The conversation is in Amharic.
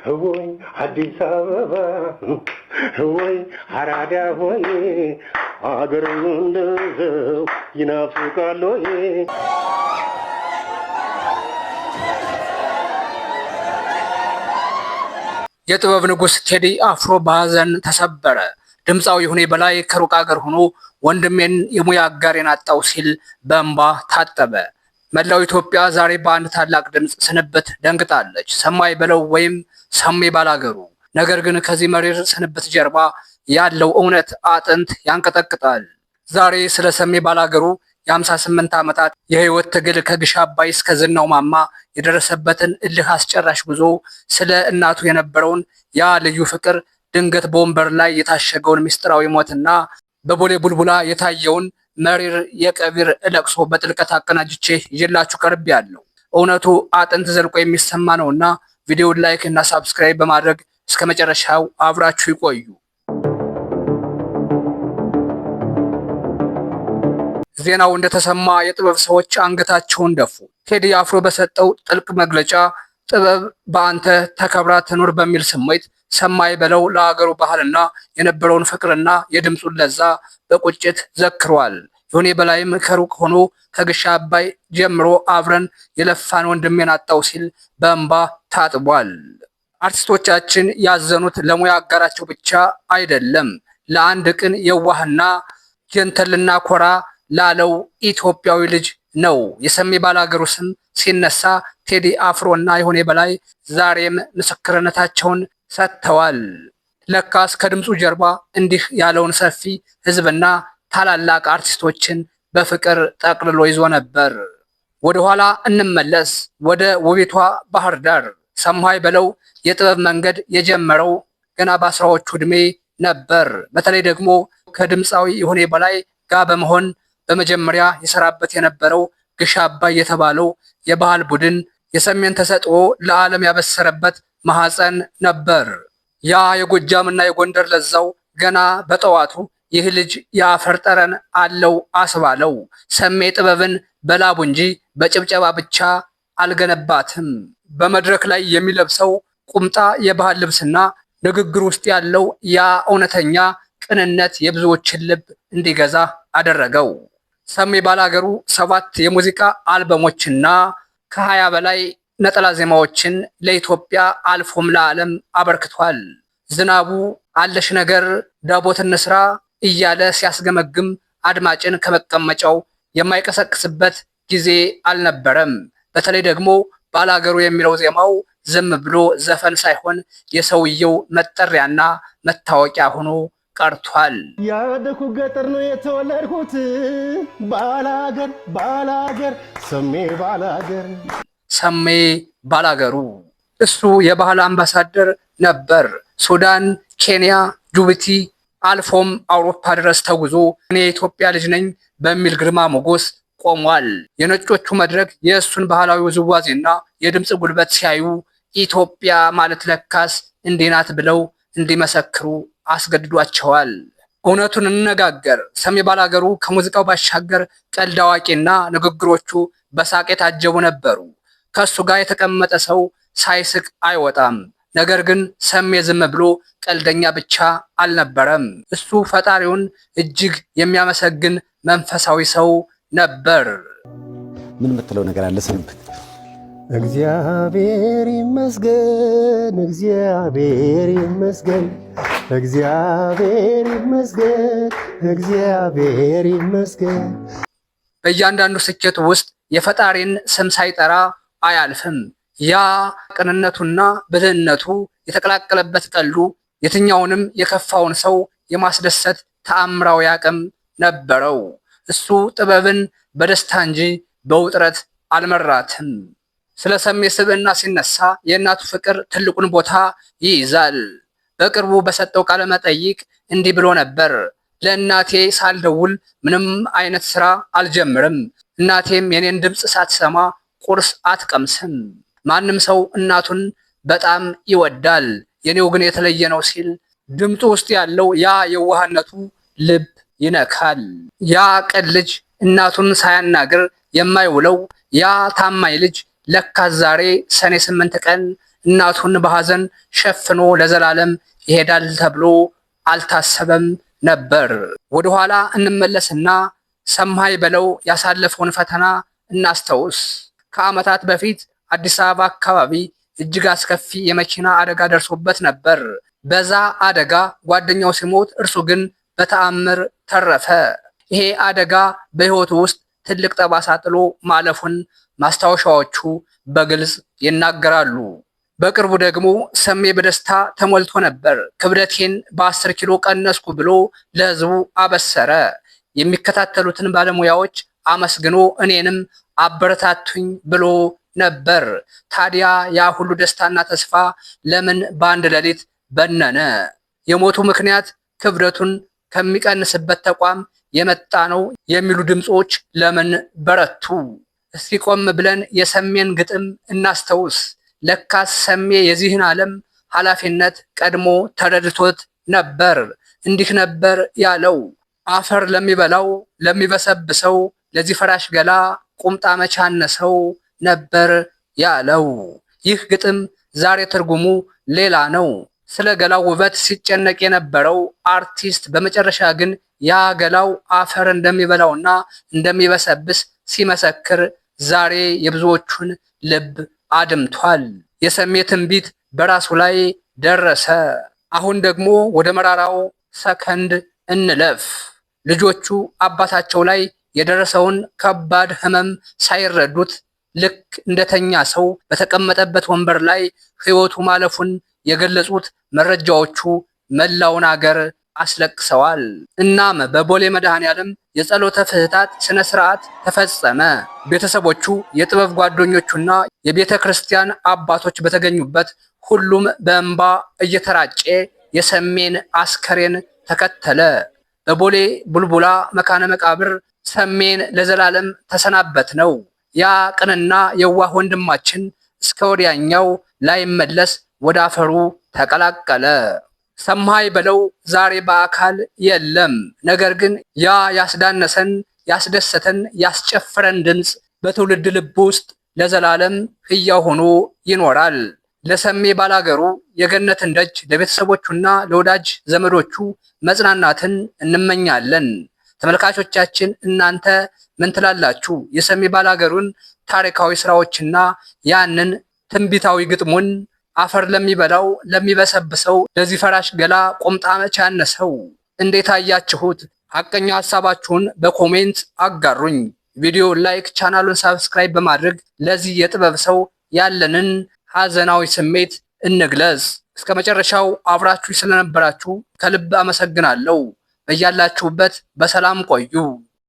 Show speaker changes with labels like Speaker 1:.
Speaker 1: ወይ አዲስ አበባ፣ ወይ አራዳ ሆይ፣ አገሩ እንደሰው ይናፍቃል ወይ?
Speaker 2: የጥበብ ንጉሥ ቴዲ አፍሮ በሐዘን ተሰበረ። ድምፃዊ ይሁኔ በላይ ከሩቅ አገር ሆኖ ወንድሜን የሙያ አጋሬን አጣው ሲል በእንባ ታጠበ። መላው ኢትዮጵያ ዛሬ በአንድ ታላቅ ድምፅ ስንብት ደንግጣለች። ሰማይ በለው ወይም ሰሜ ባላገሩ። ነገር ግን ከዚህ መሪር ስንብት ጀርባ ያለው እውነት አጥንት ያንቀጠቅጣል። ዛሬ ስለ ሰሜ ባላገሩ የ58 ዓመታት የህይወት ትግል፣ ከግሽ አባይ እስከ ዝናው ማማ የደረሰበትን እልህ አስጨራሽ ጉዞ፣ ስለ እናቱ የነበረውን ያ ልዩ ፍቅር፣ ድንገት በወንበር ላይ የታሸገውን ምስጢራዊ ሞትና በቦሌ ቡልቡላ የታየውን መሪር የቀብር ለቅሶ በጥልቀት አቀናጅቼ ይዤላችሁ ቀርቤያለሁ። እውነቱ አጥንት ዘልቆ የሚሰማ ነውና ቪዲዮውን like እና subscribe በማድረግ እስከ መጨረሻው አብራችሁ ይቆዩ። ዜናው እንደተሰማ የጥበብ ሰዎች አንገታቸውን ደፉ። ቴዲ አፍሮ በሰጠው ጥልቅ መግለጫ ጥበብ በአንተ ተከብራ ትኑር በሚል ስሜት ሰማይ በለው ለአገሩ ባህልና የነበረውን ፍቅርና የድምፁን ለዛ በቁጭት ዘክሯል። ይሁኔ በላይም ከሩቅ ሆኖ ከግሻ አባይ ጀምሮ አብረን የለፋን ወንድሜን አጣው ሲል በእንባ ታጥቧል። አርቲስቶቻችን ያዘኑት ለሙያ አጋራቸው ብቻ አይደለም፣ ለአንድ ቅን የዋህና gentle ና ኮራ ላለው ኢትዮጵያዊ ልጅ ነው። የሰሜ ባላገሩ ስም ሲነሳ ቴዲ አፍሮ እና ይሁኔ በላይ ዛሬም ምስክርነታቸውን ሰጥተዋል። ለካስ ከድምፁ ጀርባ እንዲህ ያለውን ሰፊ ሕዝብና ታላላቅ አርቲስቶችን በፍቅር ጠቅልሎ ይዞ ነበር። ወደኋላ እንመለስ፣ ወደ ውቢቷ ባህር ዳር። ሰማይ በለው የጥበብ መንገድ የጀመረው ገና በ10ዎቹ ዕድሜ ነበር። በተለይ ደግሞ ከድምፃዊ ይሁኔ በላይ ጋር በመሆን በመጀመሪያ የሰራበት የነበረው ግሽ አባይ የተባለው የባህል ቡድን የሰሜን ተሰጥኦ ለዓለም ያበሰረበት ማህፀን ነበር። ያ የጎጃምና የጎንደር ለዛው ገና በጠዋቱ ይህ ልጅ የአፈር ጠረን አለው አስባለው። ሰሜ ጥበብን በላቡ እንጂ በጭብጨባ ብቻ አልገነባትም። በመድረክ ላይ የሚለብሰው ቁምጣ፣ የባህል ልብስና ንግግር ውስጥ ያለው ያ እውነተኛ ቅንነት የብዙዎችን ልብ እንዲገዛ አደረገው። ሰሜ ባላገሩ 7 የሙዚቃ አልበሞችና ከ20 በላይ ነጠላ ዜማዎችን ለኢትዮጵያ አልፎም ለዓለም አበርክቷል። ዝናቡ፣ አለሽ ነገር፣ ዳቦት እንስራ እያለ ሲያስገመግም አድማጭን ከመቀመጫው የማይቀሰቅስበት ጊዜ አልነበረም። በተለይ ደግሞ ባላገሩ የሚለው ዜማው ዝም ብሎ ዘፈን ሳይሆን የሰውየው መጠሪያና መታወቂያ ሆኖ ቀርቷል።
Speaker 1: ያደኩ ገጠር ነው የተወለድኩት፣ ባላገር ባላገር ሰሜ ባላገር።
Speaker 2: ሰሜ ባላገሩ እሱ የባህል አምባሳደር ነበር። ሱዳን፣ ኬንያ፣ ጅቡቲ አልፎም አውሮፓ ድረስ ተጉዞ እኔ የኢትዮጵያ ልጅ ነኝ በሚል ግርማ ሞገስ ቆሟል። የነጮቹ መድረክ የእሱን ባህላዊ ውዝዋዜና የድምፅ ጉልበት ሲያዩ ኢትዮጵያ ማለት ለካስ እንዲህ ናት ብለው እንዲመሰክሩ አስገድዷቸዋል። እውነቱን እንነጋገር፣ ሰሜ ባላገሩ ከሙዚቃው ባሻገር ቀልድ አዋቂና ንግግሮቹ በሳቅ የታጀቡ ነበሩ። ከእሱ ጋር የተቀመጠ ሰው ሳይስቅ አይወጣም። ነገር ግን ሰሜ ዝም ብሎ ቀልደኛ ብቻ አልነበረም። እሱ ፈጣሪውን እጅግ የሚያመሰግን መንፈሳዊ ሰው ነበር።
Speaker 3: ምን የምትለው ነገር አለ? ስንብት።
Speaker 1: እግዚአብሔር ይመስገን፣ እግዚአብሔር ይመስገን፣ እግዚአብሔር ይመስገን፣ እግዚአብሔር ይመስገን።
Speaker 2: በእያንዳንዱ ስኬቱ ውስጥ የፈጣሪን ስም ሳይጠራ አያልፍም። ያ ቅንነቱና ብልህነቱ የተቀላቀለበት ቀልዱ የትኛውንም የከፋውን ሰው የማስደሰት ተአምራዊ አቅም ነበረው። እሱ ጥበብን በደስታ እንጂ በውጥረት አልመራትም። ስለ ሰሜ ስብዕና ሲነሳ የእናቱ ፍቅር ትልቁን ቦታ ይይዛል። በቅርቡ በሰጠው ቃለ መጠይቅ እንዲህ ብሎ ነበር። ለእናቴ ሳልደውል ምንም አይነት ስራ አልጀምርም። እናቴም የኔን ድምፅ ሳትሰማ ቁርስ አትቀምስም። ማንም ሰው እናቱን በጣም ይወዳል፣ የኔው ግን የተለየ ነው ሲል ድምጡ ውስጥ ያለው ያ የዋህነቱ ልብ ይነካል። ያ ቅን ልጅ እናቱን ሳያናግር የማይውለው ያ ታማኝ ልጅ ለካ ዛሬ ሰኔ 8 ቀን እናቱን በሐዘን ሸፍኖ ለዘላለም ይሄዳል ተብሎ አልታሰበም ነበር። ወደኋላ እንመለስና ሰማይ በለው ያሳለፈውን ፈተና እናስታውስ። ከዓመታት በፊት አዲስ አበባ አካባቢ እጅግ አስከፊ የመኪና አደጋ ደርሶበት ነበር። በዛ አደጋ ጓደኛው ሲሞት እርሱ ግን በተአምር ተረፈ። ይሄ አደጋ በሕይወቱ ውስጥ ትልቅ ጠባሳ ጥሎ ማለፉን ማስታወሻዎቹ በግልጽ ይናገራሉ። በቅርቡ ደግሞ ሰሜ በደስታ ተሞልቶ ነበር። ክብደቴን በ10 ኪሎ ቀነስኩ ብሎ ለሕዝቡ አበሰረ። የሚከታተሉትን ባለሙያዎች አመስግኖ እኔንም አበረታቱኝ ብሎ ነበር። ታዲያ ያ ሁሉ ደስታና ተስፋ ለምን በአንድ ሌሊት በነነ? የሞቱ ምክንያት ክብደቱን ከሚቀንስበት ተቋም የመጣ ነው የሚሉ ድምፆች ለምን በረቱ? እስቲ ቆም ብለን የሰሜን ግጥም እናስታውስ። ለካስ ሰሜ የዚህን ዓለም ኃላፊነት ቀድሞ ተረድቶት ነበር። እንዲህ ነበር ያለው፦ አፈር ለሚበላው ለሚበሰብሰው ለዚህ ፈራሽ ገላ ቁምጣ መቻነሰው ነበር ያለው። ይህ ግጥም ዛሬ ትርጉሙ ሌላ ነው። ስለ ገላው ውበት ሲጨነቅ የነበረው አርቲስት በመጨረሻ ግን ያ ገላው አፈር እንደሚበላውና እንደሚበሰብስ ሲመሰክር ዛሬ የብዙዎቹን ልብ አድምቷል። የሰሜ ትንቢት በራሱ ላይ ደረሰ። አሁን ደግሞ ወደ መራራው ሰከንድ እንለፍ። ልጆቹ አባታቸው ላይ የደረሰውን ከባድ ሕመም ሳይረዱት ልክ እንደተኛ ሰው በተቀመጠበት ወንበር ላይ ሕይወቱ ማለፉን የገለጹት መረጃዎቹ መላውን አገር አስለቅሰዋል። እናም በቦሌ መድኃኔዓለም የጸሎተ ፍትሐት ስነ ስርዓት ተፈጸመ። ቤተሰቦቹ፣ የጥበብ ጓደኞቹና የቤተ ክርስቲያን አባቶች በተገኙበት ሁሉም በእንባ እየተራጨ የሰሜን አስከሬን ተከተለ። በቦሌ ቡልቡላ መካነ መቃብር ሰሜን ለዘላለም ተሰናበት ነው። ያ ቅንና የዋህ ወንድማችን እስከ ወዲያኛው ላይመለስ ወደ አፈሩ ተቀላቀለ። ሰማይ በለው ዛሬ በአካል የለም። ነገር ግን ያ ያስዳነሰን፣ ያስደሰተን፣ ያስጨፈረን ድምፅ በትውልድ ልብ ውስጥ ለዘላለም ሕያው ሆኖ ይኖራል። ለሰሜ ባላገሩ የገነትን ደጅ፣ ለቤተሰቦቹና ለወዳጅ ዘመዶቹ መጽናናትን እንመኛለን። ተመልካቾቻችን እናንተ ምን ትላላችሁ? የሰሜ ባላገሩን ታሪካዊ ስራዎችና ያንን ትንቢታዊ ግጥሙን አፈር ለሚበላው ለሚበሰብሰው ለዚህ ፈራሽ ገላ ቁምጣ መቼ ያነሰው እንዴት አያችሁት? ሀቀኛ ሀሳባችሁን በ comment አጋሩኝ። ቪዲዮ like፣ ቻናሉን subscribe በማድረግ ለዚህ የጥበብ ሰው ያለንን ሀዘናዊ ስሜት እንግለጽ። እስከ መጨረሻው አብራችሁ ስለነበራችሁ ከልብ አመሰግናለሁ። በያላችሁበት በሰላም ቆዩ።